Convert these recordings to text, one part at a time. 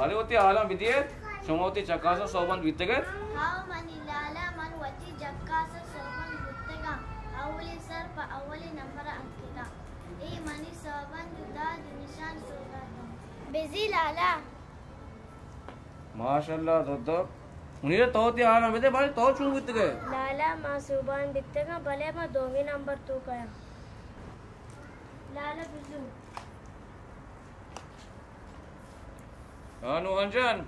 بلے وتی حالاں بدیت، شما وتی چکاساں سوبمند بیتگ ات؟ ہاو منی لالا، من وتی چکاساں سوبمند بوتگاں، اولی سر پہ اولی نمبر ءَ اتکگاں۔ اے منی سوبمند ءُ داد ءُ نشان سوگات اَنت۔ بزی لالا۔ ماشاءاللہ، دو دو۔ منیر، تو وتی حالاں بدے، بارے تو چون بوتگ ئے؟ لالا، ما سوبمند بیتگاں، بلے ما دومی نمبر توک ءَ آں۔ لالا بزو۔ ہاں نوحان جان،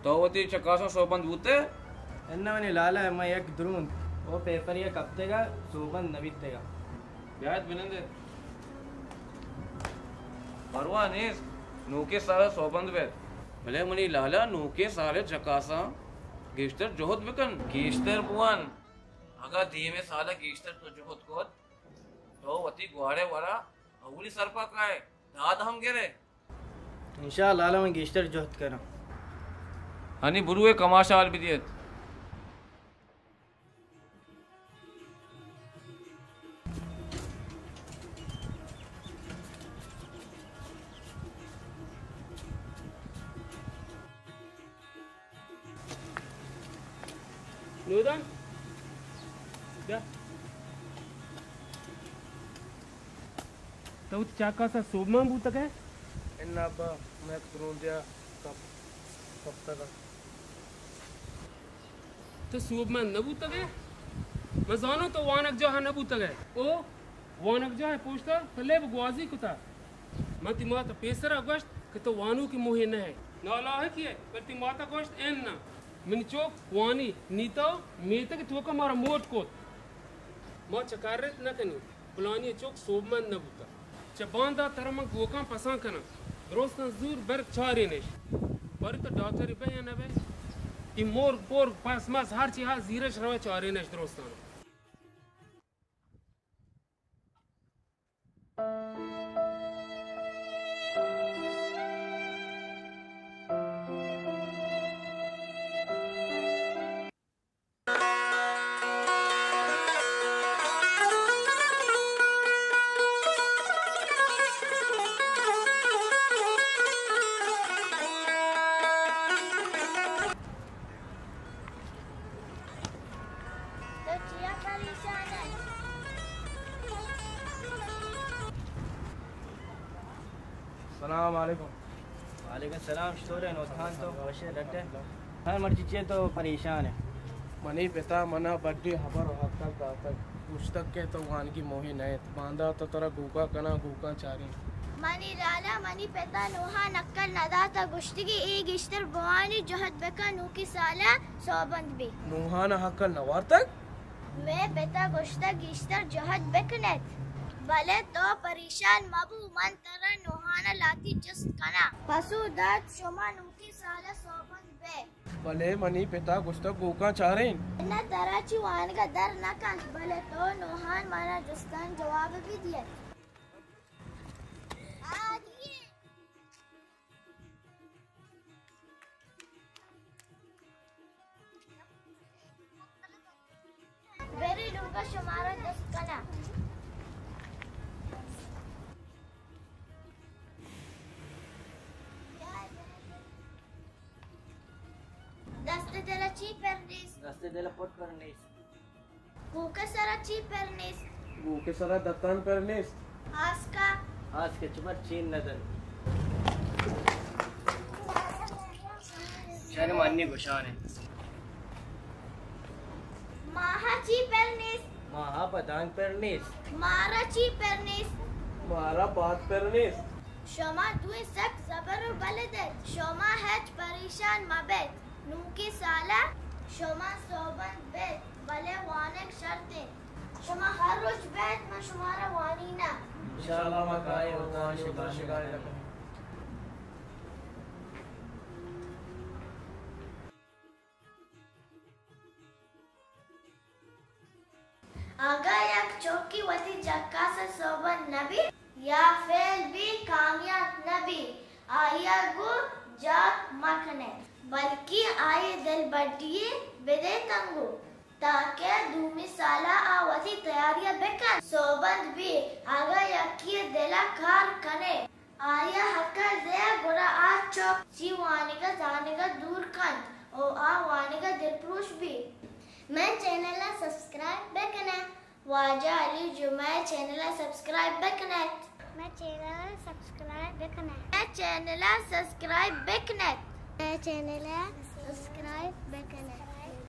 تو وتی چکاساں سوبمند بوتے؟ اناں منی لالا، ما یک درون او پیپر یک ہفتگا سوبمند نہ بیتگا۔ بیایت بنندے۔ پرواہ نیست، نوکیں سال ءَ سوبمند بیت۔ بلے منی لالا، نوکیں سال ءَ چکاساں گیشتر جہد بکن، گیشتر بوان۔ اگاں دیمے سال ءَ گیشتر تو جہد کت، تو وتی گواڑے ورا اولی سرپا کائے، داد ہم گرے۔ انشاءاللہ، لالا من گیشتر جہد کناں۔ ہنی بروئے کماشا حال بدیت۔ نودان، بیا۔ تو وتی چاکاسا سوبمان بوتگ ئے؟ انا ابا، من یک درون دیا کپ-، کپتگا۔ تو سوبمند نہ بوتگ ئے؟ من زاناں تو وانگجاہ ءَ نہ بوتگ ئے۔ او وانگجاہ ءِ پشتا تو لیب گوازی کتا۔ من تئی مات ءَ پیسرا گوشت کہ تو وانوکیں موہے نہ ئے۔ نالاحقے ئے، بلے تئی مات ءَ گوشت اناں۔ منی چک وانی، نی تو میتگ ءِ توکا مارا موٹ کت۔ ما چکارت نہ کنیں۔ پلانی ءِ چک سوبمند نہ بوتگ۔ چہ باندا ترا من گوکاں پسان کناں۔ درستاں زور بر چارینش۔ باری تو ڈاکٹرے بئے یا نہ بئے؟ اے مرگ پرگ پس مس ہرچی ہست زیرش روئے چارینش درستاں۔ تو چیا پریشان ئے؟ السلام علیکم۔ وعلیکم السلام، چطور ئے نوتان؟ تو خوش ئے، ڈٹ ئے؟ ہاں، مرچی چے تو پریشان ئے؟ منی پتا منا بڈی ہبر و ہکل داتگ، گوشتگ کہ تو وانگی موہے نہ ات، باندا تو ترا گوکا کناں، گوکاں چاریں۔ منی لالا، منی پتا نوحان ہکل نہ داتگ، گوشتگی اے گیشتر بوانی، جہد بکن، نوکی سالا سوبند بی۔ نوحان ہکل نہ وارتگ؟ مئے پتا گوشتگ گیشتر جہد بکنیت، بلے تو پریشان مبو، من ترا نوحان ءَ لہتی جست کناں۔ پسو دات، شما نوکی سال ءَ سوبمند بئے۔ بلے منی پتا گوشتگ گوکاں چارین۔ اناں، ترا چی وانگ ءَ در نہ کنت، بلے تو نوحان منا جستان جواب بدیت۔ بری لوگا شمارا جست کناں۔ دست دل چی پر نیست؟ دست دل پٹ پر نیست۔ گوک ءِ سرا چی پر نیست؟ گوک ءِ سرا دتان پر نیست۔ آسکا؟ آسکا چمر چین نہ دنت۔ شر منی گوشان انت۔ ماہا چی پر نیست؟ ماہا پہ دانگ پر نیست۔ مارا چی پر نیست؟ مارا پاد پر نیست۔ شما دوئیں سک زبر و بلد ات۔ شما ہچ پریشان مبیت۔ نوکیں سال ءَ شما سوبمند بیت، بلے وانگ شرط انت۔ شما ہر روچ بیت، من شمارا وانیناں۔ انشاءاللہ ما کائیں، وتارا شکار شکار نہ کنیں۔ اگاں یک چکے وتی چکاس ءَ سوبمند نہ بیت یا فیل بیت، کامیاب نہ بیت، آئی ءَ گوں جاک مہ کن ات، بلکیں آئی ءِ دلبڈی ءَ بدیت انگو، تاکہ دومی سال ءَ آ وتی تیاری ءَ بہ کنت، سوبمند بیت۔ اگاں یکے ءِ دل ءَ کار کن ئے، آئی ءَ ہکل دئے، گڑا آ چک چی وانگ ءَ زانگ ءَ دور کنت ءُ آ وانگ ءَ دلپروش بیت۔ مئے چینل ءَ سبسکرائب بہ کن ات۔ واجہ علی جمعہ ءِ چینل ءَ سبسکرائب بہ کن ات۔ مئے چینل ءَ سبسکرائب بہ کن ات۔ مئے چینل ءَ سبسکرائب بہ کن ات۔ مئے چینل ءَ سبسکرائب بہ کن ات۔